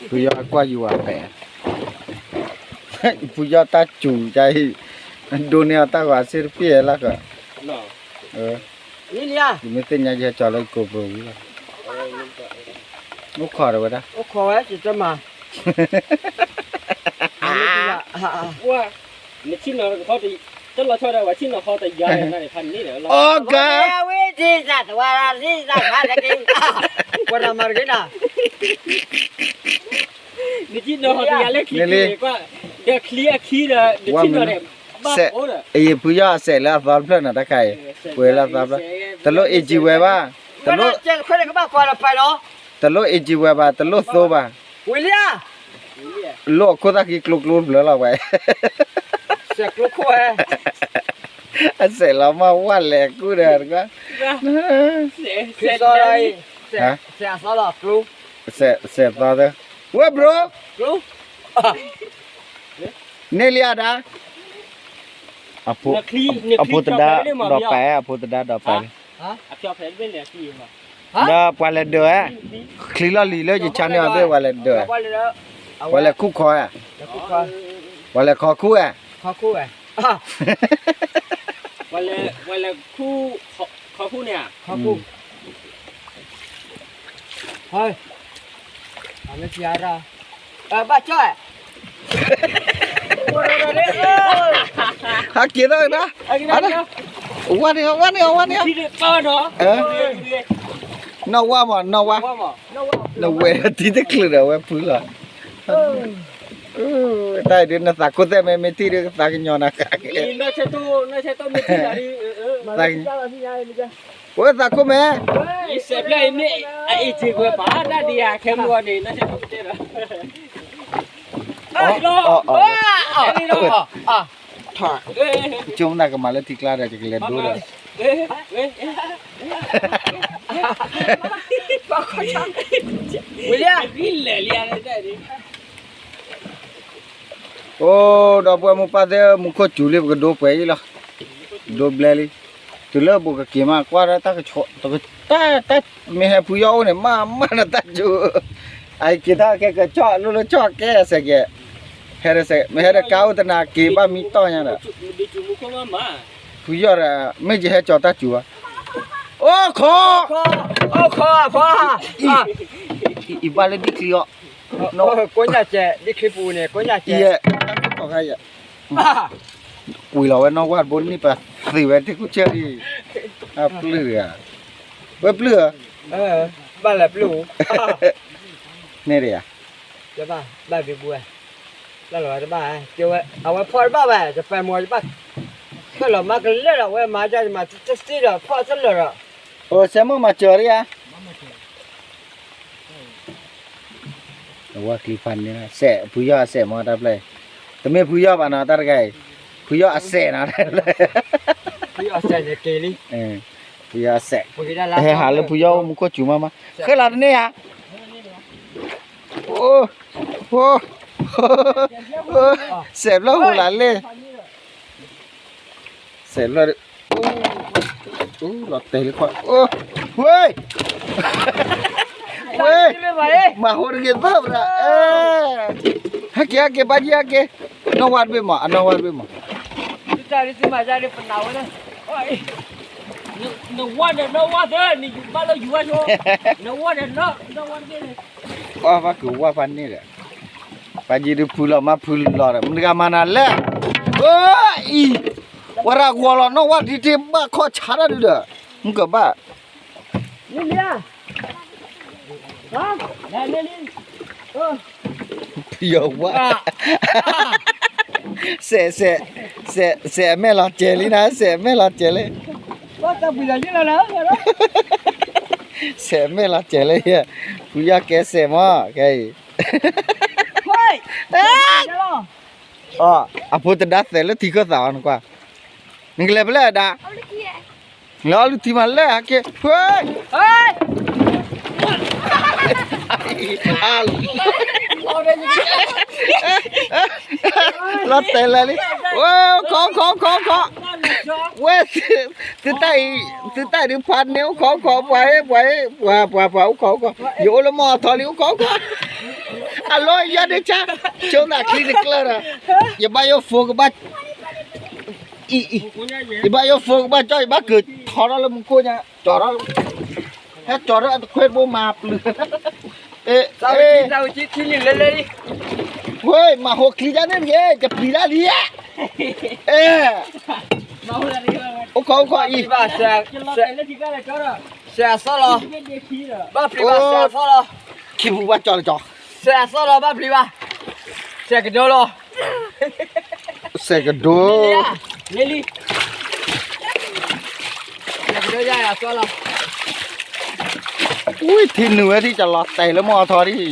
ဖုယီၢ်ကွၢ်ယူၤဝဲပဲာ်, ဖုယီၢ်တၢ်စူၤကအံၤ, ဒိးန့ၢ်အီၤတၢ်ဂီၤအစ့တပ့ၢ်လၢက, ယမ့ၢ်သ့ၣ်ညါယဟဲကၠီၤလၢကိးပူၤဝံၤလီၤ, အိၣ်ခိးဒီးဝဲဒၣ်, အိၣ်ခိးဝဲ, နဆံၣ်နီၤ, တလီၤဆီဒီး ဝဲဆံၣ်နီၤဃီတယၤန့ၣ်, အီကါ, ဝဲဒၣ်မၤတက့ၢ်နၤ, နဆံၣ်နီၤဃီတယၤလၢချံ, ဒီးချံအခံဒီး နဆံၣ်နီၤန့ၣ်, ဘၣ်အိၣ်ဒီး, အံၤဖုယီၢ်အစဲးလၢအသီတဖျၢၣ်နီၤ တၢ်ခါအံၤ, ပှဲၤလၢအသီတဖျၢၣ်, တလိၣ်အ့ၣ်ကံဝဲဘၣ်, တလိၣ်အ့ၣ်ကံဝဲဘၣ်, တလိၣ်သိဘၣ်, လိၣ်အခိၣ်သၣ်ခံကျိကျိတဖျၢၣ်လီၤဝဲ, အစဲးလီၤမၢ်ဝဲလဲၤကူၣ်ဒီးတကွၢ်, စဲးသီ, ဝဲဘြိ, န့ၢ်လံအဒၣ်, အဖိတဒါဒီးပာ်, အဖိတဒါဒီးပာ်လံ, ဒီးပှၤလဲၤဒၢးဝဲ, ချံလီၢ်လံၤလၢယဆါန့ၢ်အီၤဘ့ၣ် ပှၤလဲၤဒၢး, ပှၤလဲၤခူၣ်ခီဧါ, ပှၤလဲၤခီခူၣ်ဧါ, ပှၤလဲၤခီခူၣ်, ဘၣ်ကၠီ, ဟးက့ၤထီၣ်ကဒါ, ဝါန့ၣ်, ဝါန့ၣ်, ဝါန့ၣ်, နီၢ်ဝါမး, နီၢ်ဝါ, နဝဲထံတချုးဒီးဝဲဖုလီၤ, တၢ်အံၤဒုးနသးခိၣ်သဲၣ်မ့ၢ်မ့ၢ်ထံၣ်ဒုးကသးကညီၤနၤဃးက့ၤ, ဝဲသးခိၣ်မဲာ်, ယစဲးဖျၢၣ်အံၤမ့ၢ်အအ့ၣ်ကံဝဲဘၣ် တၢ်ဒံးယၤခဲမုၢ်ဂီၤန့ၣ် နီၢ်ဆဲးခိၣ်တဲဒီး, ကၠိမနၤကမၤလၢထံကျါဒီး ယကလဲၤဒိဒီး, အိၣ်ဒီပုၢ်ဝဲၢ်မိၢ်ပၢ်သ့ၣ် မူခိၣ်စူၤလံ ပကဒိပှဲၤအံၤလီၤ, ဒိဘျဲလံ, တုၤလၢဘူးကက့ၤမး ကွၢ်ဒီးတၢ်ကဆီ, တၢ်, တၢ်မ့ၢ်ဟဲဖုယီၢ်အိၣ်န့ၣ် မၤမးနတၢ်စူၤ, အက့ၤထီၣ်ကဲကဆီၣ်လိၣ်လၢဆီၣ်ကဲစဲးကဲး, ဟဲ, မ့ၢ်ဟဲဒီးကါအိၣ်တနၤက့ၤဘၣ်မံတီၢ်ညါဒီး, ဖုယီၢ်ဒီး မ့ၢ်ယဟဲကၠီၤတၢ်စူၤဘၣ်, အိၣ်ခိး, အိၣ်ခိး, အံၤဘၣ်လၢဒ်ချံအီၤ, ကိးညါစဲး, တၢ်ခိၣ်ခါယဲ, ကွံာ်လီၤဝဲနီၢ်ဝါတဘိန့ၣ် ပသ့ဝဲတ့ၢ်ကူၣ်ဆၢလံ, အပျုၢ်တဂၤ, ဝဲပျုၢ်ဧါ, ဘၣ်လဲၤပျုၢ်, န့ၣ်တဂၤ, ဘၣ်ဘံဘူဝဲ, လၢလီၤဝဲတဘၣ်, အဝဲဖီၣ်တဘၣ်ဝဲ တပာ်မီၤတဘၣ်, ခဲလီၤမၤကလၢာ်ဒီး ဝဲမၤဒ်မၤတသ့ဒီး ဖီၣ်တလၢာ်ဒီး, အိၣ်စဲမိၢ်မၤစၢၤဒ်ဧါ ဝဲချံဖးန့ၣ် စဲး ဖုယီၢ်အစဲးမ့ၢ်တၢ်ဖျၢၣ်အံၤ, တမ့ၢ်ဖုယီၢ်ဘၣ်နီၤ တၢ်တဂၤအံၤ, ဖုယီၢ်အစဲးနီၤ တၢ်ဖျၢၣ်, ဖုယီၢ်အစဲးန့ၣ်က့ၤလံ, ဖုယီၢ်အစဲး, ဟဲဟးလၢဖုယီၢ်အိၣ်မူခိၣ်စူၤမးမး, ဃဲလီၤတန့ၢ်ဧါ, အိ, အိ, စဲးဖျၢၣ်ဟူးလၢ်လ့ၣ် စဲးဖျၢၣ်, လီၤတဲာ်လံခွါ, ဝ့, ဝ့, မၤဟိတဂ့ၤသၢပဒၣ်, ဟဲက့ၤ ဟဲက့ၤ ဘၣ်ယံၤဟဲက့ၤ, နီၢ်ဝါတဘ့ၣ်မး အနီၢ်ဝါတဘ့ၣ်မး, နဝါဒီးနီၢ်ဝါသၢ, နယူၤဘၣ်လၢယူၤဝဲဆိ, နဝါဒီးနီၢ်ဝါတဘ့ၣ်န့ၣ်, ကွၢ်ဘၣ်ကဝါဖးန့ၣ်ဒီး ပှၤယံၤဒုးဖုလီၤမးဖုလီၤဒီး မတဂၤမၤနၤလဲၣ်, အံၤ, ဝဲဒၣ်ဂီၤလီၤနီၢ်ဝါထံထံဘၣ်ခီၣ်ဆါတၢ်ဒုးဒီး, မုၢ်ကဘၣ်, ဖုယီၢ်ဝါ, စဲး, စဲး, စဲး, စဲးအမဲာ်လီၤစဲးလံနၤ, စဲးအမဲာ်လီၤစဲးလံ, စဲးအမဲာ်လီၤစဲးလံ, ဖုယီၢ်ကဲစဲးမး ခဲအံၤ အဖိတဒါသဲး လၢထံခၢၣ်သးအီၤနကွၢ်, နကလဲၤဖဲလဲၣ်အဒါ, နလဲၤအီၣ်လုၢ်ထံမးလဲၣ် ဟဲက့ၤ, ဖု, အ, လီၤတဲာ်လၢာ်လံ, အိၣ်ခိး အိၣ်ခိး အိၣ်ခိး အိၣ်ခိး, ဝဲ, သုတၢ်အံၤ, သုတၢ်အံၤဒုးဖးန့ၢ်အိၣ်ခိး အိၣ်ခိး ပှၤ ပှၤ ပှၤ အိၣ်ခိး အိၣ်ခိး, ယအိၣ်လၢမီၢ်အထီလံ အိၣ်ခိး အိၣ်ခိး, အလီၢ်ယၤဒ့ဆါ, ဆိသးချံတကျၢၢ်ဒီး, ယဘၣ်ယိၣ်ဖိကဘၣ်, အံၤ, ယဘၣ်ယိၣ်ဖိကဘၣ်ကၠီ ယဘၣ်ကထီထီၣ်လၢမူခိၣ်ညါ, ကၠီထီၣ်, ဟဲကၠီထီၣ်အတခွဲတဘိမၤပျုၤ, ဝဲ, မၤဟိချံဒ်န့ၣ်တဂ့ၤ ယပျံၤဒၣ်လံ, အဲ, အိၣ်ခိး အိၣ်ခိးအံၤ, စဲးအသီလီၤ, ဘၣ်ပျံၤဘၣ်စဲးအသီလီၤ, ခံပူၤဘၣ်ကၠီလၢကၠီ, စဲးအသီလီၤ ဘၣ်ပျံၤဘၣ်, စဲးကဒိလီၤ, စဲးကဒိ, လံ, စဲးကဒိယါအသီလီၤ, ဝံၤထံနုာ်ဝဲထံၣ်ကလီၤတဲာ်လၢမီၢ်အထီဒ်,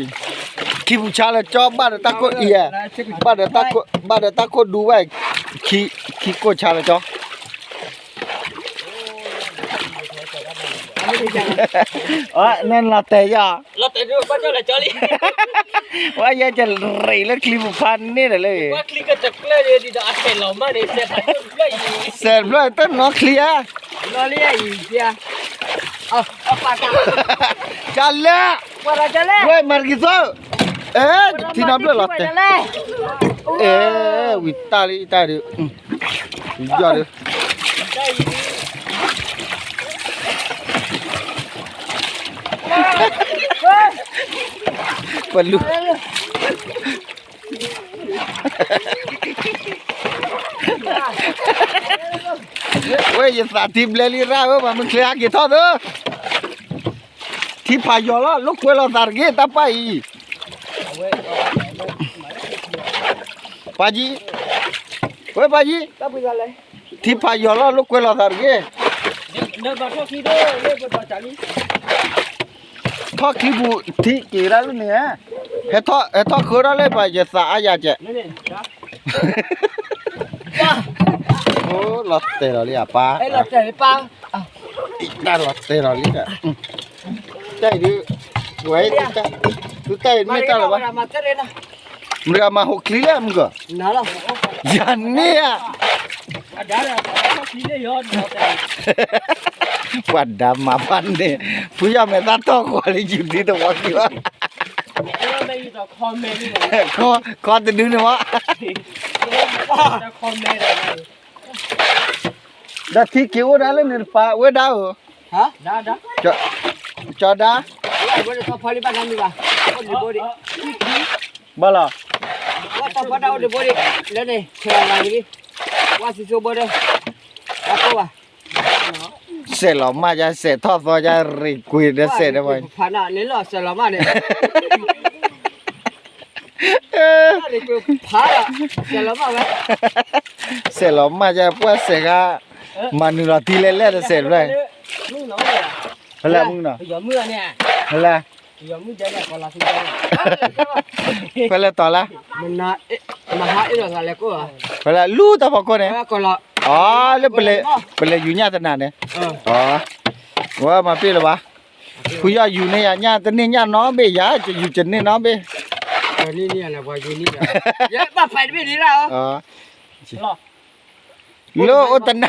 ခံပူၤဆါလၢကၠီ ဘၣ်ဒီးတၢ်ခိၣ်အံၤ, ဘၣ်ဒီးတၢ်ခိၣ်ဒူဝဲ, ခံကိၢ်ဆါလၢကၠီ နလီၤတဲာ်ယါ, ဝဲယဲကရံးလၢချံပူၤဖးန့ၣ်ဒီးလၢ, စဲးဖျၢၣ်တနီၤချံဧါ, ကလဲၣ်, ဝဲမၤတကံၤသီ, အဲ, ထံနီၤဖျၢၣ်လီၤတဲာ်, အဲ, ဝံၤတၢ်လံတၢ်ဒုး, ယီၢ်ဒုး ပလူ, ဝဲယသးထံဘျဲလံရၣ်ဧၢ ပှၤမုၢ်ချ့ဟဲက့ၤထီၣ်သၢ, ထံဖးယီၤလီၤ လိာ်ကွဲလိာ်သးတဂ့ၤ တၢ်ပၢ်အံၤ, ပၢ်ယံၤ, ဝဲပၢ်ယံၤ, ထံဖးယီၤလီၤ လိာ်ကွဲလိာ်သးတဂ့ၤ, ထီၣ်ချံပူၤထံက့ၤဒၣ်လၢန့ၣ်, ဟဲထီၣ်ဃၢထီၣ်လၢပှၤယသးအါယၤကဲး, လီၤတဲာ်လီၤလံအပၢ်, တၢ်လီၤတဲာ်လီၤလံ, တၢ်အံၤဒုး, ဝဲ, သုတၢ်အံၤမ့ၢ်တၢ်လၢၤဘၣ်, မတၤမၤဟိချံလဲၣ်မုၢ်ကီး, ယၤန့ၣ်ဧါ ပှၤဒါမၤပှၤန့ၣ်, ဖုယီၢ်မဲာ်သၣ်တီၢ်ဃီၤလံ ယူၤဒံတဝီခံဘၣ်, ခီတဒုန့ၣ်မး, ဒီးထံက့ၤအိၣ်ဒၣ်လၢန့ၣ်တပၤ ဝဲဒၣ်ဧၢ, ကၠီဒါ, ဘၣ်လီၤ စဲးလီၤမၢ်ယါ စဲးထီၣ်သီယါ ရ့ၣ်ကွံာ်ဒီးစဲးဒီး, စဲးလီၤမၢ်ယါ ပှၢ်စဲးခါ, မၤနုာ်လီၤထံလဲၣ်လဲၣ်ဒီးစဲးတဖျၢၣ်, ဖဲလဲၣ်မုၢ်နီၤ, ဖဲလဲၣ်, ဖဲလဲၣ်တီၤလၢ, ဖဲလဲၣ်လူတၢ်ဖီခိၣ်န့ၣ်, အီၤ လၢပလဲၤယူၤညၣ်တနၤန့ၣ်, ဝဲမၤပ့ၢ်လၢၤဘၣ်, ဖုယီၢ်ယူၤန့ၢ်ယၤညၣ်တန့ၢ်ညၣ်နီတဘ့ၣ်ယၤ ယူၤတန့ၢ်နီတဘ့ၣ်, လၢအိၣ်တနၤ,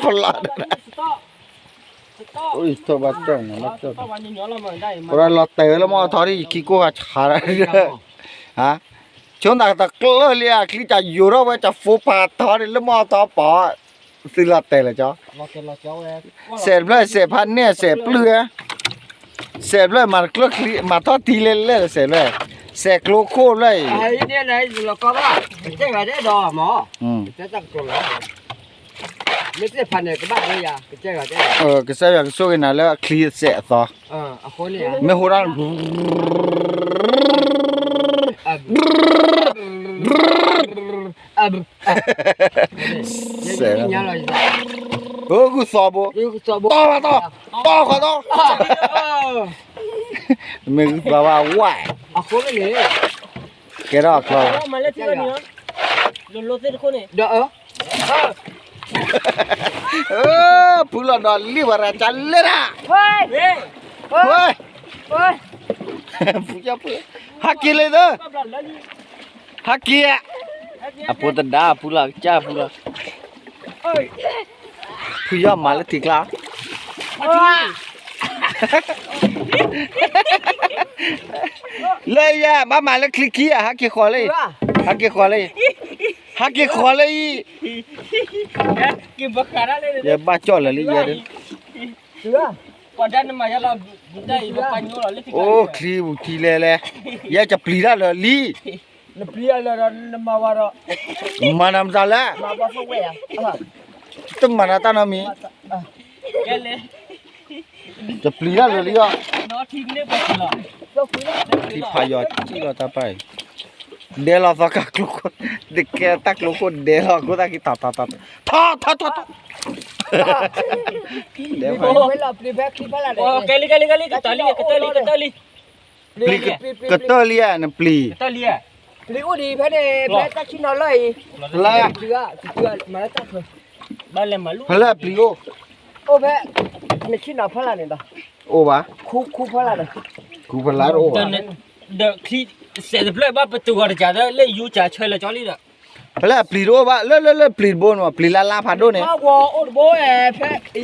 ဖလီၤ, အိၣ်ဘၣ်ကၠီၣ်, လီၤတဲာ်ဝဲလၢမီၢ်ထီဒ် ယခံကိၢ်ဂၤဆါ, ဆိသးတကျၢၢ်လံ အချံတၢ်ယိၤထီၣ်ဝဲ တၢ်ဖိဖးထီန့ၣ် လၢမီၢ်ထီပီၤ, သုလီၤတဲာ်လၢၤကၠီ, စဲးတဖျၢၣ် စဲးဖးန့ၢ် စဲးပျုၢ်ဧါ, စဲးတဖျၢၣ် မၤတကျၢၢ်ချံ မၤထီၣ်ထံလဲၣ်လဲၣ် စဲးတဖျၢၣ်, စဲးကျိခိၣ်တဖျၢၣ်အံၤ, မ့ၢ်သ့ၣ်ဖးန့ၣ် ကဘၣ်ဒၣ်ယၤ, ကစၢ်ယွၤကဆိၣ်ဂ့ၤနၤလၢအချံစဲးအသီ, မ့ၢ်ဟိဒၣ် စဲး, ဂုၢ်သီဘိ, တီၢ်ဘၣ်တီၢ်, မ့ၢ်ဂုၢ်သီဘၣ်ဝဲ, ကဲထီၣ်အချီလီၤ, ဖုလီၤဒီးလံဝဲရၤကၢ်လဲၣ်ဒၣ်, ဝဲ, ဖုယီၢ်ဖု, ဟးက့ၤလံသၢ, ဟးက့ၤ, အဖိတဒါဖုလီၤ ကစၢ်ဖုလီၤ, ဖုယီၢ်မၤလၢထံကျါ လၢယၤ ဘၣ်မၤလၢချံခံဧါ, ဟးက့ၤဃီၤလၢ, ဟးက့ၤဃီၤလၢ, ဟးက့ၤဃီၤလၢအံၤ, ယဘၣ်ကၠီၣ်လၢာ်လံယဲဒၣ်, အိၣ်ချံပူၤထံလဲၣ်လဲၣ်, ယဲကပျံၤတၢ်လၢာ်လံ, နပျံၤတၢ်လၢာ်ဒီးနမၤဝဲဒီး, မၤနၤမတၤလဲၣ်, တမၤနၤတၢ်နီတမံၤ, ကပျံၤတၢ်လၢာ်လံအီၤ, ထံဖးယီၤစံၣ်လီၤတၢ်ပၢ်အံၤ, ဒဲလီၤသီခါကျိခိၣ်, ဒကဲတၢ်ကျိခိၣ်ဒဲလီၤ ခိၣ်သၣ်ခံ ထီၣ်ထီၣ်ထီၣ်ထီၣ်ထီၣ်, ဒဲဖးယီၤ, ကဲလံ ကဲလံ ကဲလံ ကတၢၢ်လံ ကတၢၢ်လံ ကတၢၢ်လံ, ပျံၤ, ကတၢၢ်လံဧါ နပျံၤ, ကတၢၢ်လံဧါ, ပျံၤအိၣ်ဒံးဖဲန့ၣ် ဖဲတၢ်ဆံၣ်နီၤလီၢ်အံၤ, ဖဲလဲၣ်, ဖဲလဲၣ်ပျံၤအိၣ်, အိၣ်ဖဲ, နဆံၣ်နီၤဖီလာ်န့ၣ်ဒီး, အိၣ်ဘၣ်, ခူဖီလာ်ဒီး, ခူဖီလာ်တအိၣ်ဘၣ်, ဒီးချံ, စဲးတဖျၢၣ်ဘၣ်ပတုာ်ဂီၤတကးဒီး လၢယူၤကးဆၢလၢာ်ကၠီလံဒီး, ဖဲလဲၣ်ပျံၤတအိၣ်ဘၣ် လၢလၢလၢပျံၤတဘိန့ၣ် ပျံၤလၢလါဖးဒိၣ်န့ၣ်, အိၣ်တဘ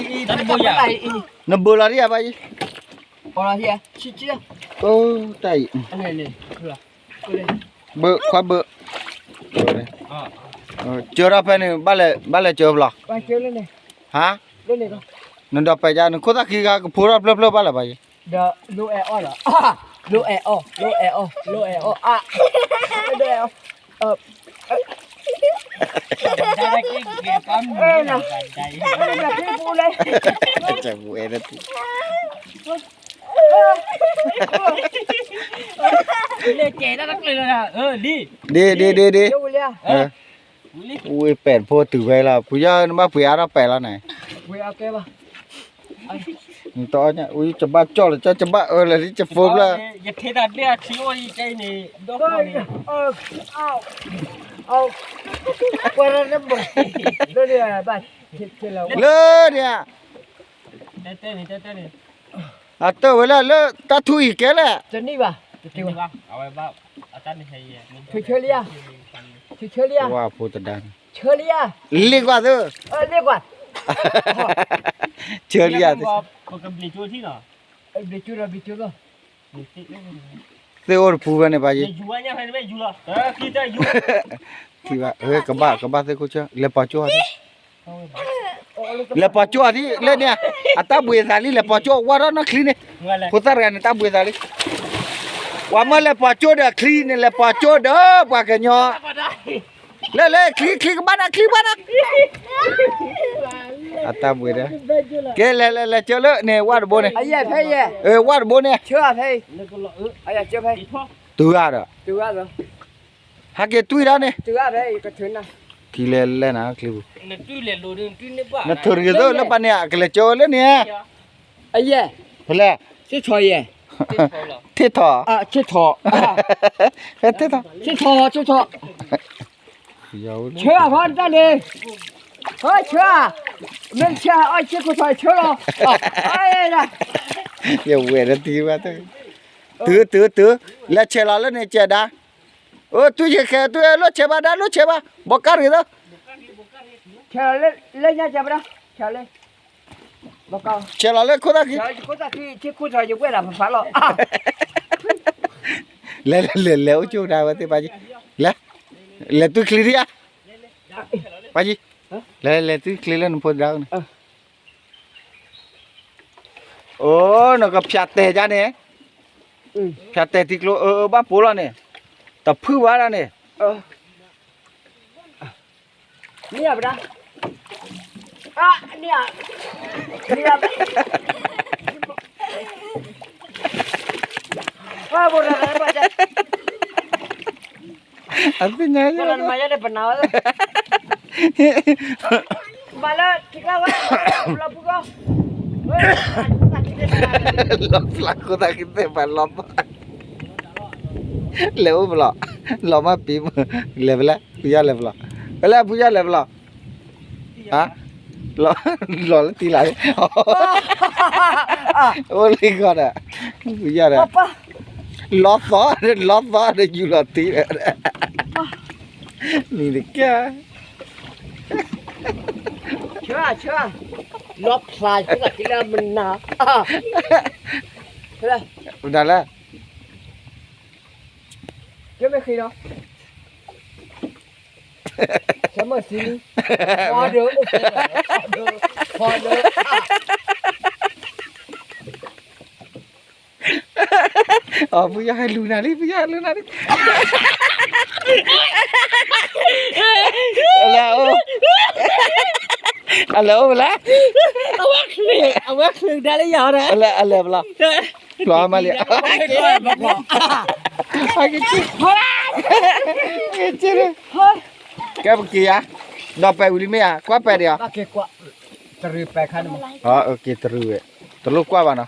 ိ, နဘၢလီၤဒံးဧါဘၣ်ယံၤ, တၢ်အံၤ, ဘၢခွါဘၢ, ကၢထီၣ်ဖဲန့ၣ် ဘၣ်လဲၤကၢဖျီ, ဟါ, နဒီးပဲာ်ကါ နခိၣ်သၣ်ခံဂၤကဖိထီၣ်ဖျၢၣ်ဖျၢၣ်ဘၣ်လၢၤဘၣ်ယံၤ, ဒီးလိၣ်အဲၣ်အီၣ်ဒီး, လိၣ်အဲၣ်အီၣ် လိၣ်အဲၣ်အီၣ် လိၣ်အဲၣ်အီၣ်အါ, ဒ့ဒ့ဒ့ဒ့, ဝံပဲာ်ဖိတုၤဝဲလီၤ ဖုယီၢ်နဘၣ်ပှ့ၤအါထီၣ်ပဲာ်လီၤန့ၣ်, တအီၣ်ညါ ဝံကဘၣ်ကၠီၣ်လၢာ် ကဘၣ်အၢလၢာ်လံ ကဖိဖျၢၣ်, ယထ့တၢ်ဒ့အထံအိၣ်ယကဲအံၤန့ၣ်, လၢန့ၣ်ဧါ, အတၢၢ်ဝဲလၢ လၢတၢ်ထူအံၤကဲလဲၣ်, တနံၣ်ဘၣ်, ဝါဖိတဒါန့ၣ်, ဆၢလံဧါ, လ့ကွၢ်သၢ, ဆၢလံဧါ, သ့ၣ်အိၣ်တပူၤဖဲန့ၣ်ဘၣ်ယံၤ, ထံၣ်ဘၣ်, ကဘၣ် ကဘၣ်သ့ၣ်ခိၣ်ဆၢ လဲၤပီၤကၠိအီၤဒံး, လဲၤပီၤကၠိအီၤဒံး လၢန့ၣ်, အတၢ်ဘှံးသးလံ လဲၤပီၤကၠိ ဝါထီၣ်နီၢ်ချံန့ၣ်, ဖိသၣ်တဂၤန့ၣ် တၢ်ဘှံးသးလံ, ပှၤမၢလဲၤပီၤကၠိဒီးချံန့ၣ် လဲၤပီၤကၠိဒီးပှၤကညီ, လၢလၢ ချံ ချံကဘၣ်နၤ ချံဘၣ်နၤ, အတၢ်ဘှံးဒီး, ကဲ လဲၤ လဲၤ လဲၤကၢလၢန့ၣ် ဝၣ်တဘိန့ၣ်, ဝၣ်တဘိန့ၣ်, တုၤဂၤဒီး, ဟးက့ၤတွံၢ်ဒၣ်န့ၣ်, ခံလဲၤလဲၣ်နၤ ချံပူၤ, နထုးတဂ့ၤသိးလၢပှၤန့ၣ် ကလဲၤကၢဝဲလၢန့ၣ်, ဖဲလဲၣ်, ထ့ၣ်ထီၣ်, ထ့ၣ်ထီၣ်, ဆၢအဖီတၢ်န့ၣ်, ဆၢ, မ့ၢ်ဆၢ, အီၣ်ဆ့ခိၣ်ထီၣ်ဆၢလီၤ, ယဝဲၢ်ဒီးတံၤဘၣ်, တုၤ တုၤ တုၤ, လဲၤဆဲးလီၤလၢန့ၣ်ကဲဒၣ်, အိၣ် တုၤယခဲ တုၤ လိၣ်ဆဲးဘၣ်ဒၣ် လိၣ်ဆဲးဘၣ် ဘီကၢ်ရ့ၣ်သၢ ဆဲးလီၤလၢခိၣ်သၣ်ခံ, ဆဲးလီၤလၢခိၣ်သၣ်ခံ, ဆဲးလီၤလၢခိၣ်သၣ်ခံ ဆ့ခိၣ်ထီၣ်ယဝဲၢ်ဒၣ်ဖးဖးလီၤ, လဲၤ လဲၤ လဲၤ လဲၤအိၣ်ကၠိဒၣ်ဝဲသ့ၣ်ပၢ်ကံ, လဲၤ, လဲၤတုၤချံဒံးဧါ, ပၢ်ကံ, လဲၤ လဲၤတုၤချံလၢနဖိသဒါန့ၣ် အိၣ် နကဖၠးတဲာ်ဒၣ်န့ၣ်, ဖၠးတဲာ်ထံကျိ အၢ အၢ ဘၣ်ပိာ်လီၤန့ၣ်, တဖုၣ်ဘၣ်ဒၣ်န့ၣ်, န့ၢ်ဧါပဒၣ်, န့ၢ်ဧါ, န့ၢ်ဧါ, အသ့ၣ်ညါ, မၤလၢထံကျါဝဲ, လီၤဖျါခိၣ်သၣ်ခံသ့ၣ်ပှၤလီၤ, လဲၤအိၣ်ပလီၢ်, လီၤမၢ်ပံၤမုၢ်, လဲၤဖဲလဲၣ် ဖုယီၢ်လဲၤပလီၢ်, ဖဲလဲၣ်ဖုယီၢ်လဲၤပလီၢ်, ဟါ, လီၤလၢတံၢ်လၢ်, အိၣ်လံဂီၢ်ဒီး, ဖုယီၢ်ဒီး, လီၤသီ, လီၤသီဒီးယူၢ်လီၤတံၢ်, နံၤတကဲ, ဆၢ, ဆၢ, လီၤဖျါဆၢက့ၤလၢမနၤ, ဒၣ်လဲၣ်, ကမ့ၢ်ဃ့လီၤ, ဆၢမုၢ်ဆံလံ, ဖီဒိၣ်, ဖီဒိၣ်, ဖီဒိၣ် အဖုယီၤဟဲလူၤနၤလံ, ဖုယီၤဟဲလူၤနၤလံ, အလဲၤအိၣ်, အလဲၤအိၣ်ဖဲလဲၣ်, အဝဲချုး, အဝဲချုးဒၣ်လၢယၤဒီး, အလဲၤ, အလဲၤဖဲလဲၣ်, ဖျီမးလံ, က့ၤ, က့ၤ, ကဲပက့ၤယၤ, ဒီးပဲာ်ဝံၤလံမ့ၢ်ဧါ, ကွၢ်ပဲာ်ဒံးဧါ, တရူးပဲာ်ခါန့ၣ်, က့ၤတရူးဝဲ, တလိၣ်ကွၢ်ဘၣ်နီၤ,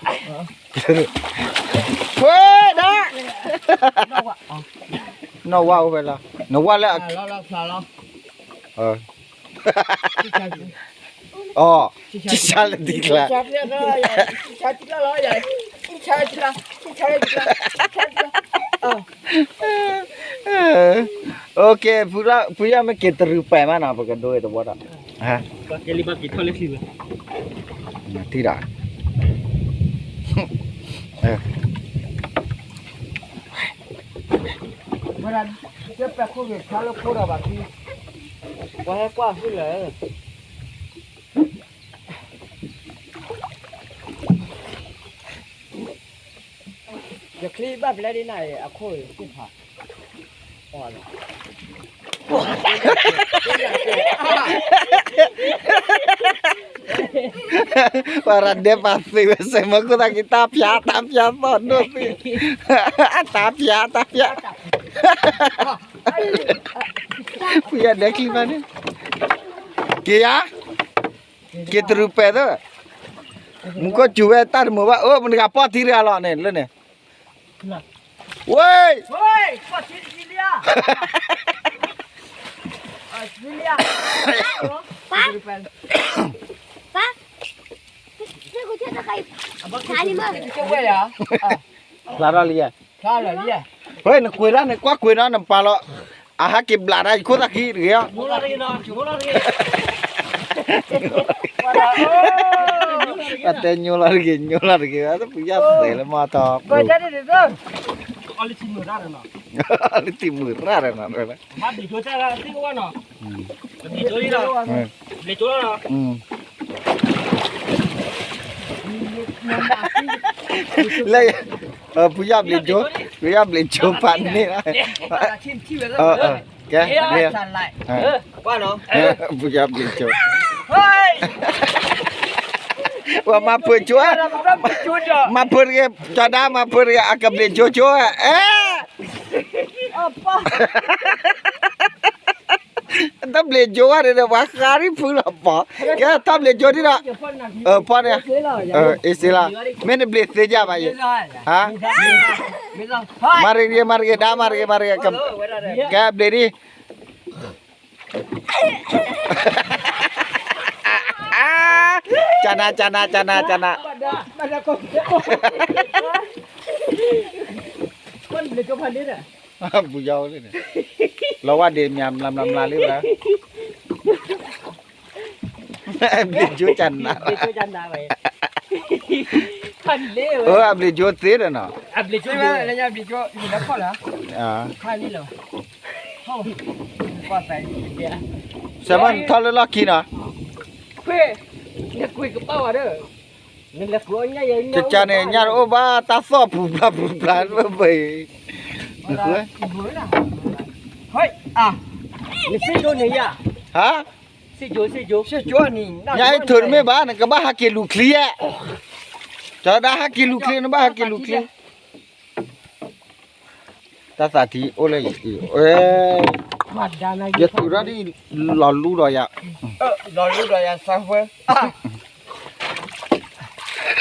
ဝဲဒၣ်, နီၢ်ဝါအိၣ်ဖဲလီၤ, နဝါလၢ, အီ, ဆံဆါလၢတံၤကျါ, ကဲ, ဖုယီၤမ့ၢ်က့ၤတရူးပဲာ်မးနီၤ, ပကဒိဂ့ၤတဝီဒီး, ထံၣ်ဒီး, ဝဲဒၣ်, ကဲပဲာ်ခိၣ်ဂ့ၤဆါလၢခိၣ်ဒီးဘၣ်ခံ, ပှၤဟဲကွၢ်ဖုလၢာ် ယချံဘၣ်ပျဲဒ်နၤအံၤ အခိၣ်သ့ၣ်ဖး, ပှၤရၤဒဲးပာ်သ့ဝဲစဲးမၢခိၣ်သၣ်က့ၤ တၢ်ဖၠး တၢ်ဖၠးသီၣ်ဒိၣ်သ့, တၢ်ဖၠး တၢ်ဖၠး, ဖုယီၤဒဲးချံဘၣ်န့ၣ်, က့ၤယၤ, က့ၤတရူးပဲာ်သၢ, မူခိၣ်စူၤဝဲတၢ်တမုာ်ဘၣ်, အိၣ်မတၤဂၤပီၢ်ထံတဂၤလီၤန့ၣ် လၢန့ၣ်, ဝ့ၢ်, ပၢ်, ပၢ်, ဖျါထီၣ်လံယဲ, ဝ့ၢ် နကွံာ်ဒၣ်န့ၣ် ကွၢ်ကွံာ်နီၤ နပာ်လီၤ, အဟးက့ၤဘျးတၢ်ယခိၣ်သၣ်ခံတဂ့ၤ, အတဲညိလီၤတဂ့ၤ ညိလီၤတဂ့ၤ, ပယီၤသဲးလၢမီၢ်ထီၣ်, လၢထံမုၢ်ရၣ်ဒီးနီၤ, လၢ ပယီၤဘျံးကၠိ, ပယီၤဘျံးကၠိဖးန့ၢ်, ကဲ, ပယီၤဘျံးကၠိ, ပှၤမၤဖုးကၠိ, မၤဖုးတဂ့ၤ, ကၠီၤဒါမၤဖုးတဂ့ၤ အကဘျံးကၠိကၠိ, အဲ တၢ်ဘျံးကၠိဝဲန့ၣ်ဒီး ပှၤဃါရံၣ်ဖုလီၤပီၤ, ကဲ တၢ်ဘျံးကၠိဒ်ဒီး, ဖီန့ၣ်, အ့စ့လီၤ, မ့ၢ်နဘျံးသ့ဒ်ဘၣ်ယဲ, ဟါ, မၤတဂ့ၤ မၤတဂ့ၤ ဒါမၤတဂ့ၤ မၤတဂ့ၤ, ကဲဘျံးဒ်, ကနါ ကနါ ကနါ ကနါ ပူၤယီၤလံန့ၣ်, လီၤဝဲဒံးမၤမၤလံဝဲဒၣ်, ဘျံးကၠိကနါ, အဘျံးကၠိသ့ဒီးနီၤ, စဲးမၢ်ထီၣ်လၢလီၢ်ခံနီၤ, ကကန့ၣ် ညၣ်တအိၣ်ဘၣ် တၢ်သီၣ်ပူၤပျၢ်ပူၤပျၢ်ဘၣ်အံၤ, ဟါ, ညၣ်အံၤထုးတမ့ၢ်ဘၣ် နကဘၣ်ဟးက့ၤလူၤချံဧါ, ကၠီၤဒါဟးက့ၤလူၤချံ နဘၣ်ဟးက့ၤလူၤချံ တၢ်သးထံအိၣ်လၢယအံၤ, ယတူၢ်ထီၣ်ဒ်လီၤလူဒီးယၤ, လီၤလူဒီးယၤသးဝဲ,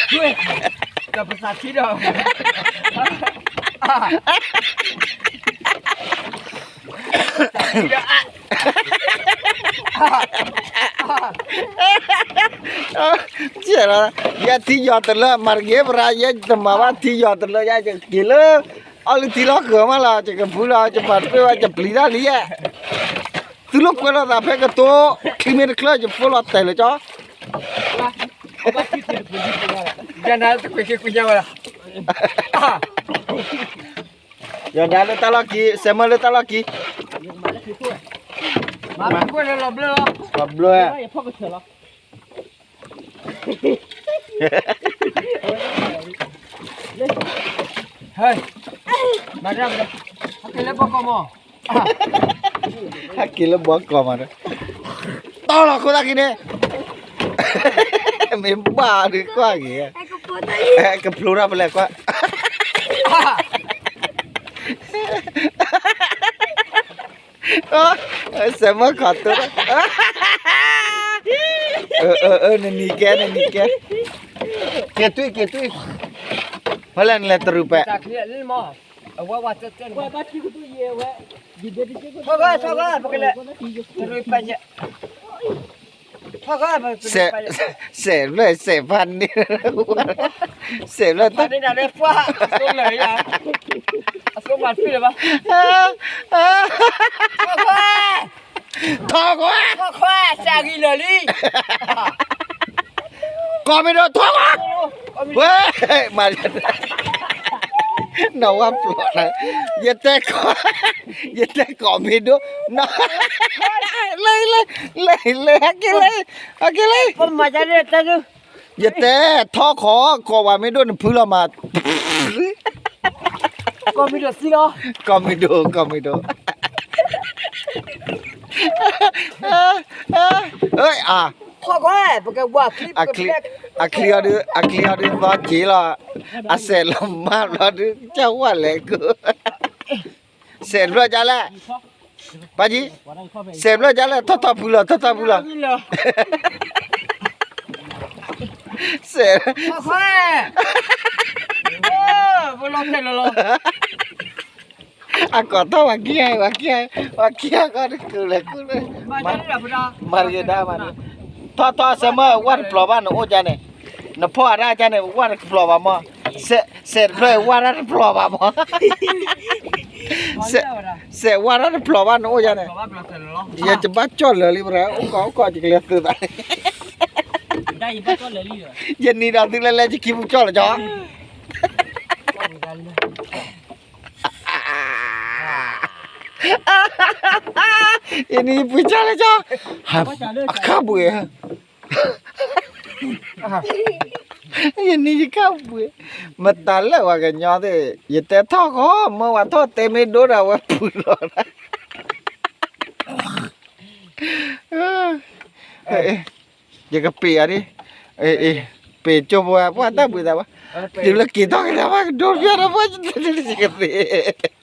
ဒီးပသးထံဒီး, ယဲထံယီၤတလၢ မၤတဂ့ၤ ပရၤ ယဲတမၤဘၣ်ထံယီၤတလၢ ယဲက့ၤလၢ အီၣ်လၢထံလီၤဃၢၤမးလီၤ, ယကဖုလီၤ, ယပာ်တပ့ၢ်ဘၣ်, ယပျံၤတၢ်လံယဲၢ်. သုလိာ်ကွဲလိာ်သးဖဲကတိၤ, ချံမ့ၢ်တချၢ ယဖိလီၤတဲာ်လၢကၠီ. ယၤနၤလၢတၢ်လီၢ်ခံ, စဲးမၢလၢတၢ်လီၢ်ခံ, လီၤဘျၢ, ဟဲက့ၤလၢဘီကီၢ်မး, တီၢ်လီၤခိၣ်သၣ်ခံန့ၣ်, မ့ၢ်ဘၣ်ဒုးကွၢ်က့ၤ, ကဖျိထီၣ်ပလဲၤကွၢ်, စဲးမၢခီၣ်တိ, နနံၤကဲ နနံၤကဲ, က့ၤတွံၢ်က့ၤတွံၢ်, ဖဲလဲၣ်နလဲၤတရူးပဲး, ထီၣ်ဂီၢ် ထီၣ်ဂီၢ်, ပကလဲၤ, တရူးပဲး, စဲး, စဲးဖျၢၣ်စဲးဖးန့ၣ်, စဲးဖျၢၣ်တၢ်န့ၣ်, အသိလၢယၤ, အသိမၤတဖျၢၣ်လၢၤဘၣ်, ထီၣ်ဂီၢ်, ထီၣ်ဂီၢ်, ထီၣ်ဂီၢ်, စးဂံၤလၢာ်လံ, ကီၢ်မ့ၢ်ဒိၣ်ထီၣ်ဂီၢ်, ဝဲ, မၤ, နီၢ်ဝါပျီၢ်, ယတဲကီၢ်, ယတဲကီၢ်မ့ၢ်ဒိၣ်, လၢ, လၢ, လၢ, ဟဲက့ၤလၢ, ဟဲက့ၤလၢ, ယတဲထီၣ်ဂီၢ်, ကီၢ်ဝဲမ့ၢ်ဒိၣ်နဖုလီၤမး, ကီၢ်မ့ၢ်ဒိၣ်, ကီၢ်မ့ၢ်ဒိၣ်, အ, အချံအီၤဒုး, အချံအီၤဒုးသီက့ၤလီၤ, အစဲးလီၤမၢ်ဘျီဒုး ကၢ်ဝဲလဲၤကိး, စဲးဖျၢၣ်ဒ်လဲၣ်, ပၢ်ကံ, စဲးဖျၢၣ်ဒ်လဲၣ်, ထီၣ်ထီၣ်ဖုလီၤ, ထီၣ်ထီၣ်ဖုလီၤ, စဲး, အကိးထီၣ်ဝဲခံ, ဝဲခံ, ဝဲခံဂီၢ်ဒုး ကုလဲၤကုလဲၤ, မၤတဂ့ၤဒၣ်မး, ထီၣ်ထီၣ်စဲးမၢ ဝၣ်တပျီၤဘၣ် နအိၣ်ကန့ၣ်, နဖီၣ်အဒၣ်ကန့ၣ် ဝၣ်တပျီၤဘၣ်မး, စဲးတဖျၢၣ် ဝၣ်တပျီၤဘၣ်မး, စဲးဝၣ်တပျီၤဘၣ် နအိၣ်ကန့ၣ်, ယတဘၣ်ကၠီၣ်လၢာ်လံ ပရၤ အိၣ်ကီးအိၣ်ကီး ယကလဲၤသုးသးလံ, ယနံၤဒီးသုလဲၤလဲၤ ယခံပူၤကၠီၣ်လၢာ်ကၠီ ယနံၤယပှ့ၤကၢ်လၢကၠီ, အခါဘှံး, ယနံၤယခါဘှံး, မတၤလၢပှၤကညီသ့ၣ်, ယတဲထီၣ်ဃီ မၢဝဲထီၣ်တဲမ့ၢ်ဒိၣ်ဒီး အဝဲပှ့ၤလီၤ, ယကပ့ၤအီၤဒ်, ပ့ၤကၠိပဝဲ ပှၤတၢ်ဘှံးသးဘၣ်, တုၤလၢက့ၤထီၣ်ကဒါဘၣ် ကဒိဖျၢၣ်ဒီး ပှၤယကပ့ၤ